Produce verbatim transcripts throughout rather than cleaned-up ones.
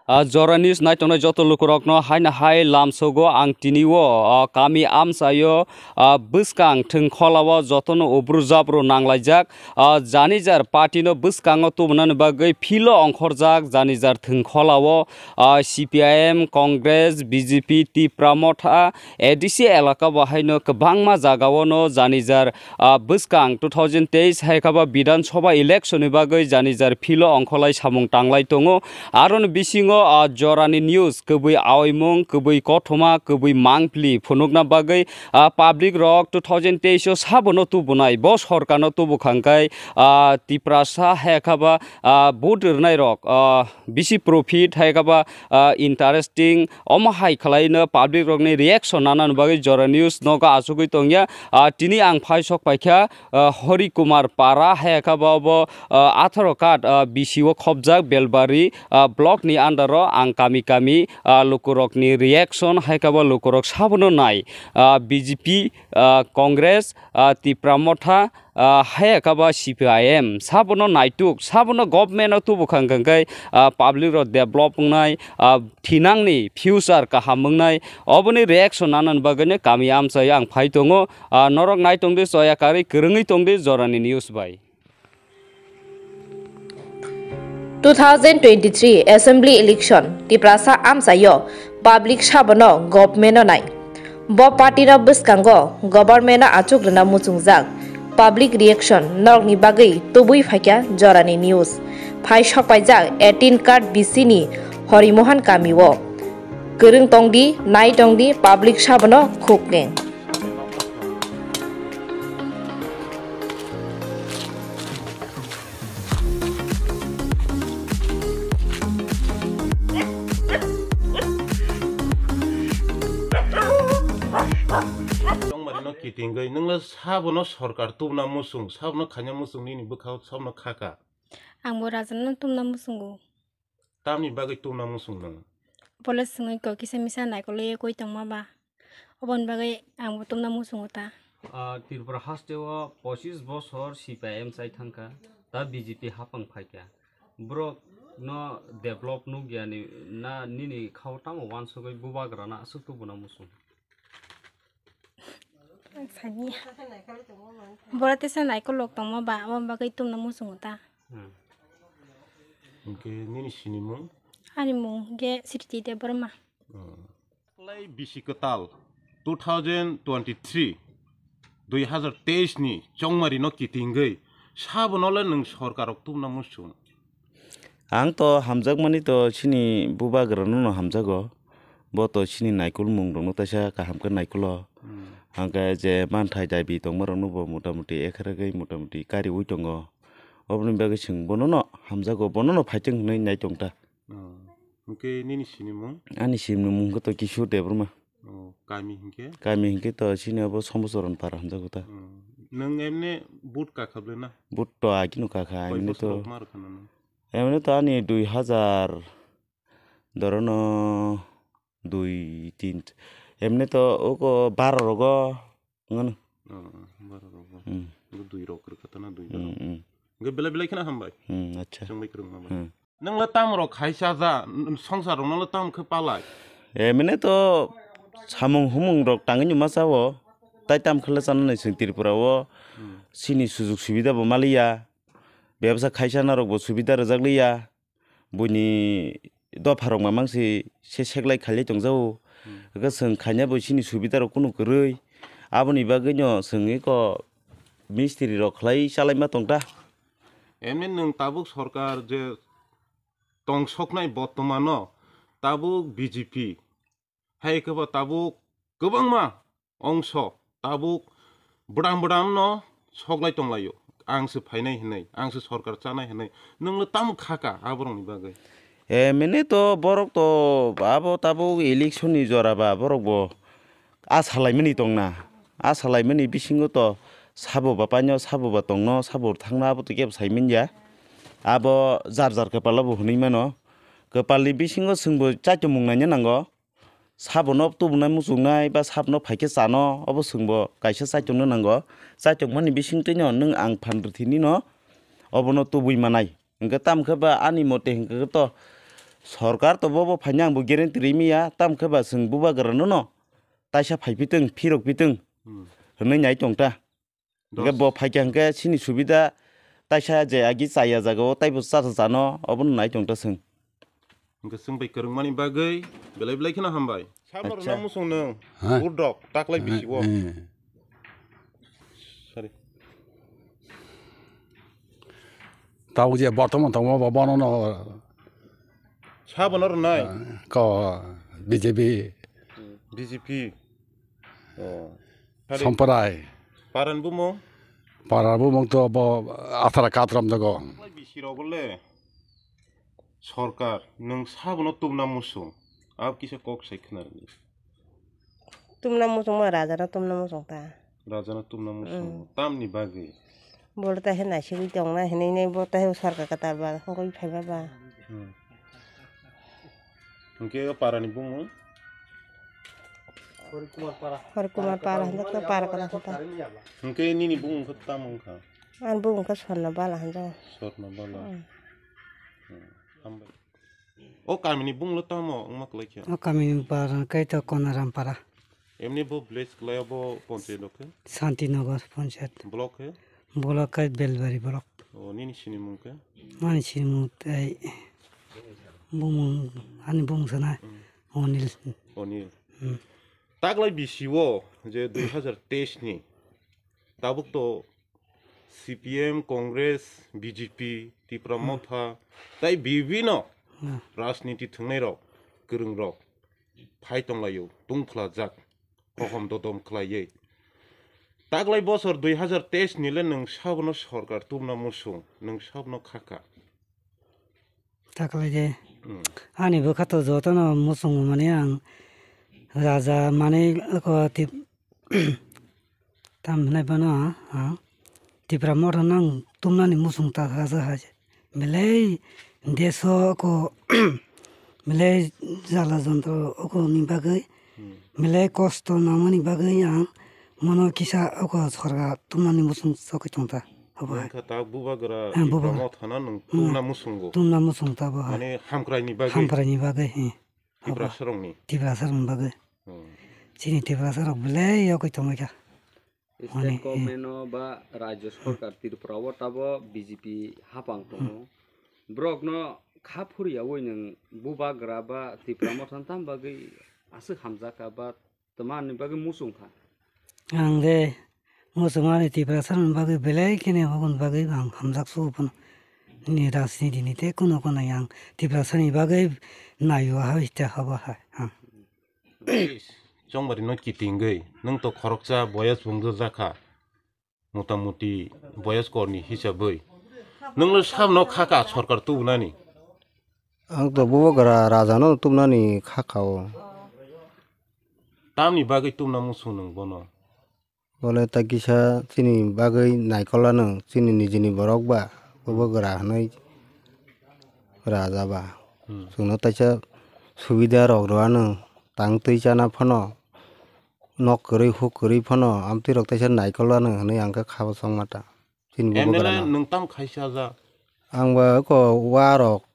Ah, Jora News naitongnai joto lukurokno haino hai lamsogo ang tini o, ah, kami amchaio, ah, bwskang thwngkholao jotono ubru jabru nanglaijak. Ah, jani jar party no bwskango tubunani bagwi philo ongkhorjak jani jar thwngkholao, ah, C P I M, Congress, B J P, Tipra Motha, A D C elaka bo haino kwbangma jagao no jani jar, ah, bwskang two thousand teis hai kha ba Bidhan Sabha election ni bagwi jani jar philo ongkholai samung tanglai tongo. Aroni bisingo, ah, Jorani news kwbwi aoimung, kwbwi kothoma, kwbwi mangpili phunukna bagwi, ah, public rok two thousand teis o sabono tubunai, bo sorkarno tubukhang kai, ah, Tiprasa hai kha ba, ah, vote rwnai rok, ah, bisi profit hai kha ba, ah, interesting, omo hai khwlaino public rokni reaction nanani bagwi Jora News nogo achugwi tongya. Ah, tini ang phai sok paikha, ah, Hori Kumar Para hai kha ba obo, ah, atharo card, ah, B C o khopjak Belbari, ah, block ni under o ang kami kami, ah, lukurokni reaction hai kha ba lukurok sabono nai, ah, B J P, ah, Congress, ah, Tipra Motha, ah, hai kha ba C P I M, sabono naituk, sabono government o tubukhang khang khai, ah, public rok develop wngnai, ah, thinangni future kaham wngnai, oboni reaction nanani bagwino kami amchai ang phai tongo. Ah, norok nai tongdi, choya karwi kwrwngwi tongdi Jorani news bai. Two thousand twenty-three Assembly election Tiprasa amchaio public sabono government o nai. Bo party no bwskango government no achuk rwna muchungjak. Public reaction norokni bagwi tubui phaikha Jorani news. Phai sokpaijak eighteen card B C ni Horimohan kami o. Kwrwng tongdi, nai tongdi public sabono khuk neng. Chongmari no kitingwi, nwngla sabono sorkar tubuna muchung, sabono khaina muchung, nini bwkhao sabono khaka. Ang bo rajano tumna muchungo. Tamni bagwi tubuna muchung nwng? Bole swngwi kok kisa misa naikolwi koi tongma ba. Oboni bagwi ang bo tumna muchungo ta. Ah, Tripura haste o pochis bosor C P I M chai thangkha, ta B J P hapang phaikha. Borok no develop nukya ni na nini khao tamo wansugwi bubagra na aswk tubuna muchung? Sani. Bora tesa naikolok tongma ba, abo bagwi tumna muchungo ta. Hmm. Hwnkhe nini sinimung? Ani mung khe Sriti Debbarma. Hmm. Lai bisi kwtal two thousand twenty-three, dui hazar teis ni chongmari no kitingwi sabono le nwng sorkar rok tubuna muchung? Ang to hamjakmani to chini bubagra no no hamjago. Bo to chini naikolmung rokno teisa kaham khe naikolo. Hmm. Hwnkhe je manthai dabi tongma rokno bo motamuti ekharagwi motamuti kariui tongo. Oboni bagwi chwng bono no hamjago, bono no phaitwng hwnwi nai tongta. Oh. Hwnkhe nini sinimung? Ani sinimung hwnkhe to Kishore Debbarma. Oh, kami hwnkhe? Kami hwnkhe to chini abo Sombochoron Para hamjago ta. Oh. Nwng emne vote kakha ble na? Vote to agino kakha, koi emne bosor to, rok ma rwkha na nwng? Emne to ani dui hazar dorono dui, tin, emne to oko baro rogo wngano. Oh, oh, baro rogo. Hmm. Bo dui rok rwkha ta na dui Hmm, baro. Hmm. Hwnkhe belai belai kheno hambai. Hmm, acha. Chwngbai kwrwngma bai. Hmm. Nwng le tam rok khaisa ja, n-, songsar rok no le tam khe palai. Emne to samung humung rok tangwi ma chao. Tai tam khe le chana nai chwng Tripura o. Hmm. Chini sujug subida bo maliya. Bebsa khaisa na rok bo subida rwjak liya. Buini dopha rok mamang se, se seklai khailai tongjago. Hmm. Hwnkhe chwng khaina bo chini subida rok kunu kwrwi. Aboni bagwi no chwng eko mistri rok khlai chalaima tongta. Emni nwng tabuk sorkar je tongsoknai bortomano tabuk B J P, hai khe bo tabuk kwbangma ongso tabuk bwdam bwdam no soklai tonglaio. Ang se phainai hinwi, ang se sorkar chanai hinwi, nwng no tamo khaka aborokni bagwi? E, mene to borok to abo tabuk election ni jora ba borok bo a salaimani tongna, a salaimani bisingo to sabo ba paino, sabo ba tongno, sabo thangna abo to kebo saiman ya. Abo jar jar kwpalo bo hwnwi mano. Kwpalni bisingo chwngbo chaitomung naina nango. Sabono tubunai muchungnai ba sabono phaikhe chano, obo chwngbo kaisa chaitokno nango. Chaitokmani bisingtwino nwng ang phan rwthinino obono tubui manai. Hwnkhe tamokhe ba ani mote hwnkhe to Sorkar to bo, bo phaina ang bo guarantee rimiya, tam khe ba chwng bubagra no no taisa phai pitwng, phirok pitwng Hmm. hwnwi nai tong ta. Hwnkhe Dos. bo phaikha hwnkhe chini subida taisa je agi chaya jaga o taibo cha cha chano obono nai tong ta chwng. Hwnkhe chwng bai kwrwngmani bagwi belai belai kheno hambai. Sabo Acha. rwna muchung nwng, Ha? Urdok, taklai Ha, bisi o. eh. Sorry. Tabuk je bortoman tongma ba bono no. Sabo no rwnai. Ko B J P. B J P. Oh. Sorry. Somprai. Paran bumung? Paran bumung to bo athara katram jago. Taklai bisi rok le. Sorkar, nwng sabono tumna muchung, abo kisa kok sai khna rwdi. Tumna muchung ma rajano tumna muchung ta. Rajano tumna muchung, Mm. tamni bagwi? Bo ta he naisigwi tongna hinwi nai bo ta he sorkar kwtal ba wngwi phaiba ba. Hmm. Hwnkhe o parani bumung? Hori Kumar Para hinjak to para kwtal hinta. Hwnkhe nini bumung khe tamo wngkha? Ani bumung khe Sorno Bala hinjak. Sorno Bala. Hmm. Hmm. Hambai. O kamini bumunglo tamo wngma kwlai khe? O kamini para khe to Konaram Para. Emni bo village kwlai abo panchayat o khe? Santinagar panchayat. Block khe? Block khe Belbari block. O nini sinimung khe? Ani sinimung tei bumung, ani bumung sana Hmm. Onil. Onil. Hmm. Taklai bisi o je dui hazar teis ni tabuk to C P M, Congress, B J P, Tipra Hmm. Motha, tai bibino Hmm. rajniti thwngnairok, kwrwngrok phai tonglaio, tungphlajak, hohom dodom khlaiwi. Taklai bosor dui hazar teis ni le nwng sabono sorkar tubuna muchung, nwng sabono khaka. Taklai de. Hmm. Ani bwkha to jotono muchungo mani ang raja mani ko tip tam hinai bono, ah, Tipra Motha nang tumnani muchung ta raja hai. Belai deso ko belai jala jontro oko ni bagwi Hmm. belai kosto namani bagwi ang mono kisa oko sorga tumnani muchung sokoi tongta. Obo hai. Wngkha ta bubagra Eh, bubagra. Ibrahimo thana nwng Hmm. tumna muchungo. Tumna muchung ta bo hai. Mane hamkraini bagwi. Hamkraini bagwi, he. Obo. Tiprasarokni. Tiprasarokni bagwi. Hmm. Chini Tiprasarok belai yokoi tongoi kha. State Mane, eh. government o ba rajyo sorkar Tripura o tabo B J P hapang tongo. Hmm. Borokno kha phuriyawi nwng bubagra ba Tipra Motha tam bagwi aswk hamjakha ba Tamo ani bagwi muchung kha. Ang de muchung ani Tiprasa ni bagwi belai kheno aboni bagwi ang hamjak sugo phano. Ni rajniti ni tei kuno kuno ang Tiprasa ni bagwi naio hai ta habo hai. Ang. Chongmari no kitingwi nwng to khoroksa boyas bungjakha. Motamuti boyos korni hisabwi nwngno samno khaka sorkar tubunani. Ang to bubagra rajano tubunani khaka o. Tamni bagwi tubuna muchung nwng bono? Bole ta kisa chini bagwi naikolano chini nijini borok ba bubagra hwnwi raja ba. Hmm. Chwngno taisa subida rok rwano tang twi chana phano. Nok kwrwi huk kwrwi phano amtwi rok teisa naikol ano hwnwi ang khe khabo chongma ta. Chini bubagra M L A no. Nwng tam khai chaja? Ang ba ko wa rok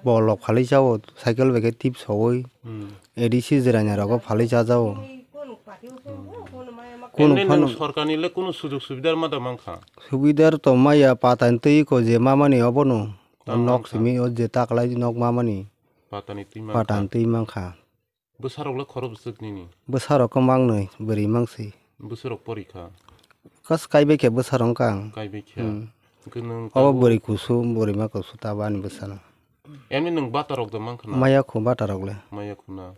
bolok phalwi chao cycle bai khe tip sowi. Hmm. A D C jwraina rogo phalwi chajao. Kunu M L A phano nwng sorkarni le kunu sujog subidar ma da mankha? Subidar to maya patani twi ko je mamani obono. Tam nok mankha. Simi o je taklai nok mamani. Patani twi mankha. Patani twi mankha. Bwsarok le khorok bwswk nini? Bwsarok kwbang nwi, bwrwi mangsi. Bwsarok porikha? Kas kaibai khe bwsarok wngkha ang. Kaibai khe? Hmm. Hwnkhe nwng Obo tabuk bwrwi kusu, bwrwi ma kusu tabo ani bwsano. Emni nwng batarok da mankha na? Maya khu batarok le. Maya khu na.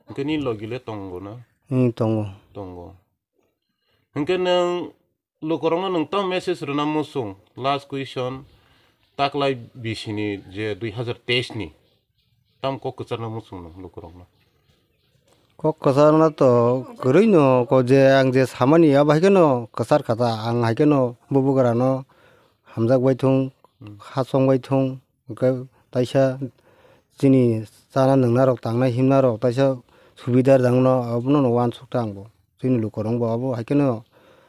Hwnkhe ni logi le tongo na? Hmm, tongo. Tongo. Hwnkhe nwng Lukurokno nwng tamo message rwna muchung, last question, taklai bisini je dui hazar teis ni, tamo kok kwcharna muchung nwng lukurokno? Kok kwcharna to kwrwi no, ko je ang je samani abo hai kheno kwchar kha ta, ang hai kheno bubagra no hamjak bai thung, Hmm. ha chong bai thung. Hwnkhe taisa chini chana nwngnarok tangnai himnarok taisa subidar dangno abono no uansuk ta ang bo. Chini lukurok bo abo hai kheno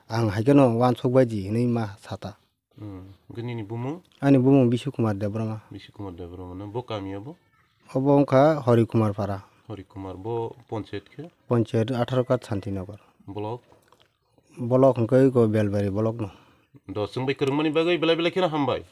ang hai kheno uansuk bai di hinwi ma sa ta. Hmm. Hwnkhe nini bumung? Ani bumung Bishu Kumar Debbarma. Bishu Kumar Debbarma no. Bo kami abo? Obo wngkha Hari Kumar Para. Hari Kumar, bo ponchayat khe? Ponchayat atharo kat Santinagar. Block? Block hwnkhe ko Belbari block no. Do, chwng bai kwrwngmani bagwi belai belai kheno hambai.